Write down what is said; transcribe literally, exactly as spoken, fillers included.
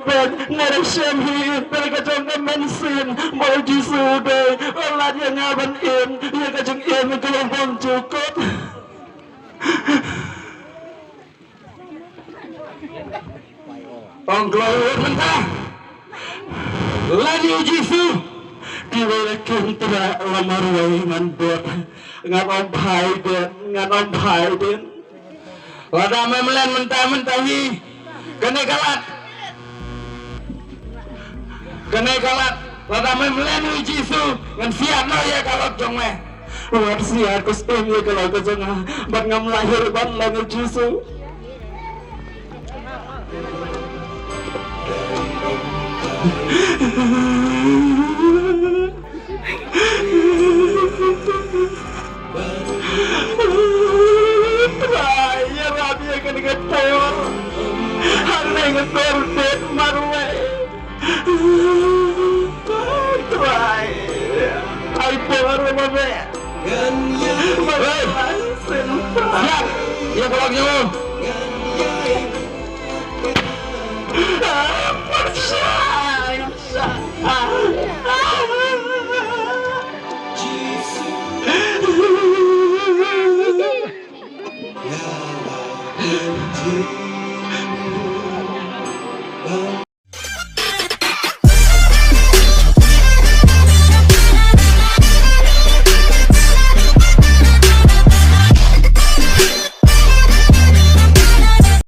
Peit, nga da shem hi, peit ka jong ka mynsiem, ba u Jisu u dei, u lad ïa nga ban im, ïa ka jingim ka long bymjukut. Ong kloi mynta. Lane u Jisu. Kiwei na kin Trai la marwei ngan bud. Ngan ym phai dien, ngan ym phai dien. Lada me mlien mynta mynta hi. Kane ka lad. Kane ka lad. Lada me mlien u Jisu. Ngan siat noh ïa ka lok jong me. Wat siat ko stem ïa ka lok ka jong nga. Bad ngam lah hi ban long u Jisu. Trai, ïarap ïa kane ka por. Hangne ka por dei marwei. Trai. Ai por ma me. Hey. Siap. Ïa ka lok jong u.